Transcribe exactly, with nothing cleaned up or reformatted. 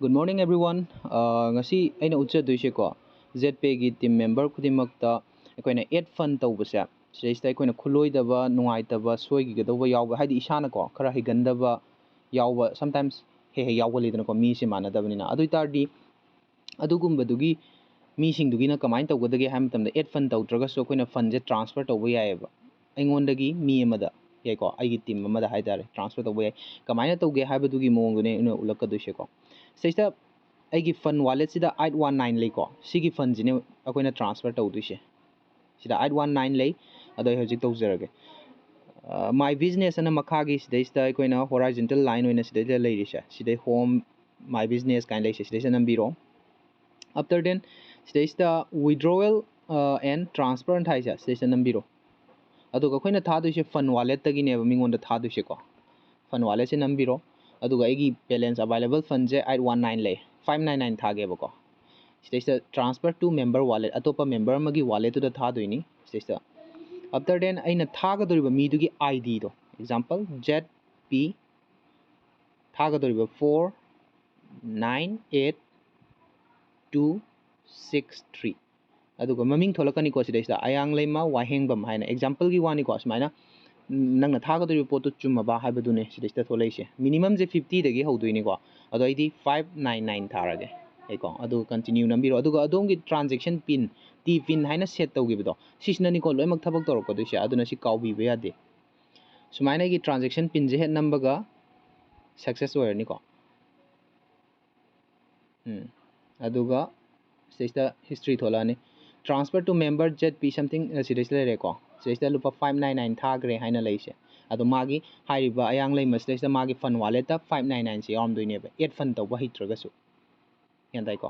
Good morning everyone. ꯑꯥ, ꯉꯁꯤ ꯑꯩꯅ ꯎꯠꯆꯗꯣꯏꯁꯦꯀꯣ, ZPayꯒꯤ team member ꯈꯨꯗꯤꯡꯃꯛꯇ ꯑꯩꯈꯣꯏꯅ add fund ꯇꯧꯕꯁꯦ, ꯁꯤꯗꯩꯁꯤꯗ ꯑꯩꯈꯣꯏꯅ ꯈꯨꯠꯂꯣꯏꯗꯕ, ꯅꯨꯡꯉꯥꯏꯇꯕ, ꯁꯣꯏꯈꯤꯒꯗꯧꯕ ꯌꯥꯎꯕ, ꯍꯥꯏꯗꯤ ꯏꯁꯥꯅꯀꯣ ꯈꯔ ꯍꯩꯒꯟꯗꯕ ꯌꯥꯎꯕ sometimes ꯍꯦꯛ ꯍꯦꯛ ꯌꯥꯎꯒꯜꯂꯤꯗꯅꯀꯣ, ꯃꯤꯁꯦ ꯃꯥꯟꯅꯗꯕꯅꯤꯅ꯫ ꯑꯗꯨ ꯑꯣꯏ ꯇꯥꯔꯗꯤ ꯑꯗꯨꯒꯨꯝꯕꯗꯨꯒꯤ ꯃꯤꯁꯤꯡꯗꯨꯒꯤꯅ ꯀꯃꯥꯏꯅ ꯇꯧꯒꯗꯒꯦ ꯍꯥꯏꯕ ꯃꯇꯝꯗ, add fund ꯇꯧꯗ꯭ꯔꯒꯁꯨ ꯑꯩꯈꯣꯏꯅ fundꯁꯦ transfer ꯇꯧꯕ ꯌꯥꯏꯑꯕ, ꯑꯩꯉꯣꯟꯗꯒꯤ ꯃꯤ ꯑꯃꯗ, ꯌꯥꯏꯀꯣ, ꯑꯩꯒꯤ team ꯑꯃꯗ ꯍꯥꯏꯇꯥꯔꯦ, transfer ꯇꯧꯕ ꯌꯥꯏ꯫ ꯀꯃꯥꯏꯅ ꯇꯧꯒꯦ ꯍꯥꯏꯕꯗꯨꯒꯤ ꯃꯑꯣꯡꯗꯨꯅꯦ ꯑꯩꯅ ꯎꯠꯂꯛꯀꯗꯣꯏꯁꯦꯀꯣ꯫ ꯁꯤꯗꯩꯁꯤꯗ ꯑꯩꯒꯤ fund walletꯁꯤꯗ eight one nine ꯂꯩꯀꯣ, ꯁꯤꯒꯤ fundꯁꯤꯅꯦ ꯑꯩꯈꯣꯏꯅ transfer ꯇꯧꯗꯣꯏꯁꯦ꯫ ꯁꯤꯗ eight one nine ꯂꯩ, ꯑꯗꯣ ꯑꯩ ꯍꯧꯖꯤꯛ ꯇꯧꯖꯔꯒꯦ꯫ My business ꯑꯅ ꯃꯈꯥꯒꯤ ꯁꯤꯗꯩꯁꯤꯗ ꯑꯩꯈꯣꯏꯅ horizontal line ꯑꯣꯏꯅ ꯁꯤꯗꯩꯗ ꯂꯩꯔꯤꯁꯦ, ꯁꯤꯗꯩ home, my business ꯀꯥꯏꯅ ꯂꯩꯁꯦ, ꯁꯤꯗꯩꯁꯤꯗ ꯅꯝꯕꯤꯔꯣ꯫ After then ꯁꯤꯗꯩꯁꯤꯗ withdrawal and transfer ꯍꯥꯏꯁꯦ, ꯁꯤꯗꯩꯁꯤꯗ ꯅꯝꯕꯤꯔꯣ꯫ ꯑꯗꯨꯒ ꯑꯩꯈꯣꯏꯅ ꯊꯥꯗꯣꯏꯁꯦ fund walletꯇꯒꯤꯅꯦꯕ ꯃꯤꯉꯣꯟꯗ ꯊꯥꯗꯣꯏꯁꯦꯀꯣ꯫ Fund walletꯁꯦ ꯅꯝꯕꯤꯔꯣ꯫ ꯑꯗꯨꯒ ꯑꯩꯒꯤ balance available fundꯁꯦ eight one nine ꯂꯩ, five nine nine ꯊꯥꯒꯦꯕꯀꯣ꯫ ꯁꯤꯗꯩꯁꯤꯗ transfer to member wallet, ꯑꯇꯣꯞꯄ member ꯑꯃꯒꯤ walletꯇꯨꯗ ꯊꯥꯗꯣꯏꯅꯤ꯫ ꯁꯤꯗꯩꯁꯤꯗ after then ꯑꯩꯅ ꯊꯥꯒꯗꯧꯔꯤꯕ ꯃꯤꯗꯨꯒꯤ IDꯗꯣ, example, ZP, ꯊꯥꯒꯗꯧꯔꯤꯕ four nine eight two six three꯫ ꯑꯗꯨꯒ ꯃꯃꯤꯡ ꯊꯣꯛꯂꯛꯀꯅꯤꯀꯣ ꯁꯤꯗꯩꯁꯤꯗ, ꯑꯌꯥꯡꯂꯩꯃ ꯋꯥꯍꯦꯡꯕꯝ ꯍꯥꯏꯅ꯫ Exampleꯒꯤ ꯋꯥꯅꯤꯀꯣ, ꯁꯨꯃꯥꯏꯅ ꯅꯪꯅ ꯊꯥꯒꯗꯧꯔꯤꯕ ꯄꯣꯠꯇꯣ ꯆꯨꯝꯃꯕ ꯍꯥꯏꯕꯗꯨꯅꯦ ꯁꯤꯗꯩꯁꯤꯗ ꯊꯣꯛꯂꯛꯏꯁꯦ꯫ Minimumꯁꯦ fiftyꯗꯒꯤ ꯍꯧꯗꯣꯏꯅꯤꯀꯣ, ꯑꯗꯣ ꯑꯩꯗꯤ five nine nine ꯊꯥꯔꯒꯦ ꯑꯩꯀꯣ꯫ ꯑꯗꯨꯒ continue ꯅꯝꯕꯤꯔꯣ꯫ ꯑꯗꯨꯒ ꯑꯗꯣꯝꯒꯤ transaction pin, T pin ꯍꯥꯏꯅ set ꯇꯧꯈꯤꯕꯗꯣ, ꯁꯤꯁꯤꯅꯅꯤꯀꯣ ꯂꯣꯏꯅꯃꯛ ꯊꯕꯛ ꯇꯧꯔꯛꯀꯗꯣꯏꯁꯦ, ꯑꯗꯨꯅ ꯁꯤ ꯀꯥꯎꯕꯤꯕ ꯌꯥꯗꯦ꯫ ꯁꯨꯃꯥꯏꯅ ꯑꯩꯒꯤ transaction pinꯁꯦ ꯍꯦꯛ ꯅꯝꯕꯒ success ꯑꯣꯏꯔꯅꯤꯀꯣ꯫ ꯎꯝ, ꯑꯗꯨꯒ ꯁꯤꯗꯩꯁꯤꯗ history ꯊꯣꯛꯂꯛꯑꯅꯤ꯫ Transfer to member ZP something, ꯑ, ꯁꯤꯗꯩꯁꯤꯗ ꯂꯩꯔꯦꯀꯣ꯫ ꯁꯤꯗꯩꯁꯤꯗ ꯂꯨꯄꯥ five nine nine ꯊꯥꯈ꯭ꯔꯦ ꯍꯥꯏꯅ ꯂꯩꯁꯦ꯫ ꯑꯗꯣ ꯃꯥꯒꯤ ꯍꯥꯏꯔꯤꯕ ꯑꯌꯥꯡ ꯂꯩꯃ ꯁꯤꯗꯩꯁꯤꯗ ꯃꯥꯒꯤ fund walletꯇ five nine nineꯁꯦ ꯌꯥꯎꯔꯝꯗꯣꯏꯅꯦꯕ, add fund ꯇꯧꯕ ꯍꯩꯇ꯭ꯔꯒꯁꯨ꯫ ꯒ꯭ꯌꯥꯟ ꯇꯥꯏꯀꯣ?